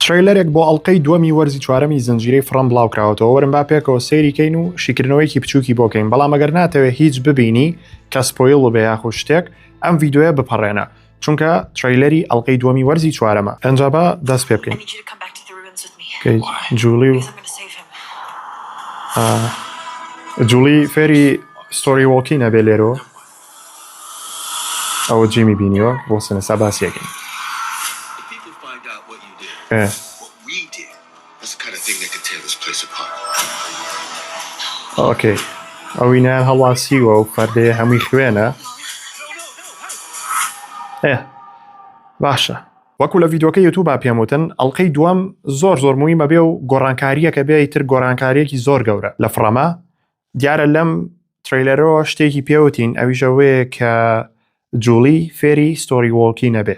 trailer ێک بۆ ئەڵقەی دووەمی وەرزی چوارەمی زنجیرەی From بڵاوکراوەتەوە وەرن با پێکەوە سەیری کەین و شیکردنەوەیەکی بچووکی بۆ کەین بەڵام ئەگەر ناتەوێت هیچ ببینی کە spoil بێ یاخود شتێک ئەم ڤیدیۆیە بپەڕێنە چونکە trailer ی ئەڵقەی دووەمی وەرزی چوارەمە ئەنجا با دەست پێ بکەین جولی و جولی فێری story walking ئەبێ لێرەوە ئەوە جیمی بینیوە بۆ سنەسا باسیەکەین okay ئەوی نایان هەڵواسیوە و فەردەیە هەمووی خوێنە باشە وەکو لە ڤیدۆکە یوتوبا پێم وتن ئەڵلقەی دووەم زۆر زۆر مویمە بێ و گۆڕانکاریەکە بێ تر گۆڕانکاریەکی زۆر گەورە لە From ە دیارە لەم trailer ەوە شتێکی پێوتین ئەویش ئەوەیە کە جوڵی فێری story walking ئەبێ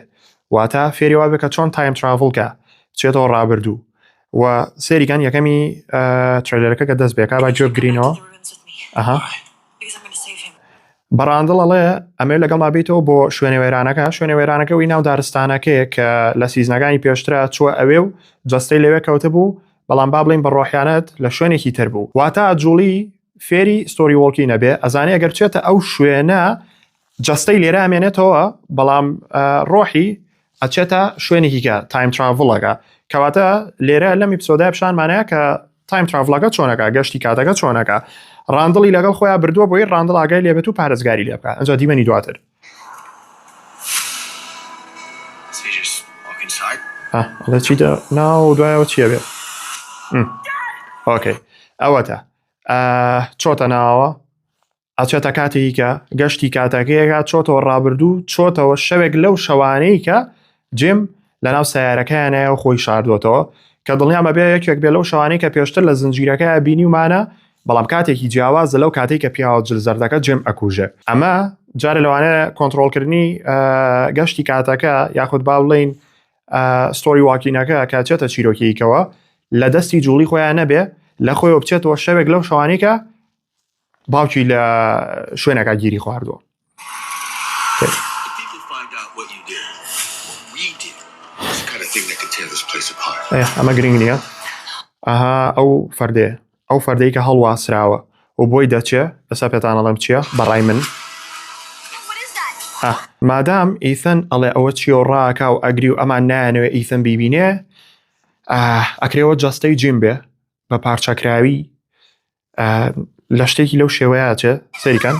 واتە فێری وابێ کە چۆن time travel کە بچێتەوە ڕابردوو و سێریکان یەکەمی trailer ەکە کە دەست بێکا با گوێ بگرینەوە ئەها بەڕاندڵ ئەڵێ ئەمێ لەگەڵما بیتەوە بۆ شوێنە وێرانەکە شوێنە وێرانەکە وی ناو دارستانەکەیە کە لە season ەکانی پێشترا چووە ئەوێ و جەستەی لەوێ کەوتە بوو بەڵام با بڵێین بە ڕۆحیانەت لە شوێنێکی تر بوو واتا جوڵی فێری story walking ئەبێ ئەزانێ ئەگەر بچێتە ئەو شوێنە جەستەی لێرە ئەمێنێتەوە بەڵام ڕۆحی ئەچێتە شوێنێکی کە time travel ەکە کەواتە لێرە لەم episode ا پیشانمانەیە کە time travel ەکە چۆنەکە گەشتی کاتەکە چۆنەکە ڕاندڵی لەگەڵ خۆیان بردووە بۆی ڕاندڵ ئاگای لێبێت و پارێزگاری لێ بکات ئەنجا دیمەنی دواتر ئەڵێ چیتە ناو دوایەوە چییە بێت okay ئەوەتە چۆتە ناوە ئەچێتە کاتێکی کە گەشتی کاتەکەیەکە چۆتەوە ڕابردوو چۆتەوە شەوێک لەو شەوانەی کە جیم لەناو سیارەکەیانەیە و خۆی شاردۆتەوە کە دڵنیامە بێ یەکێک بێ لەو شەوانەی کە پێشتر لە زنجیرەکە بینیومانە بەڵام کاتێکی جیاوازە لەو کاتێک کە پیاوە جل زەردەکە جێم ئەکوژێ ئەمە جارێ لەوانەیە کۆنتترۆلکردنی گەشتی کاتەکە یاخود با بڵین story walking ەکە کە چێتە چیرۆکیکەوە لە دەستی جوڵی خۆیان نەبێ لە خۆیەوە بچێتەوە شەوێک لەو شەوانێکە باوکی لە شوێنەکە گیری خواردووە ئەمە گرنگ نییە ئەها ئەو فەردێ ئەو فەردەی کە هەڵواسراوە و بۆی دەچێ ئەسا پێتان ئەڵێم چییە بەڕای من مادام ئیثن ئەڵێ ئەوە چیۆ ڕاکا و ئەگری و ئەمان نایەنەوێ ئیثن بیبینێ ئەکرێەوە جەستەی جیم بێ بە پارچەکراوی لە شتێکی لەو شێوەیە چێ سەریکەن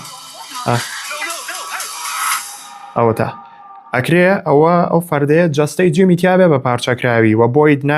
ئەوەتا ئەکرێ ئەوە ئەو فەردەیە جەستەی جیمی تیاابێ بە پارچەکراوی و بۆیت نا.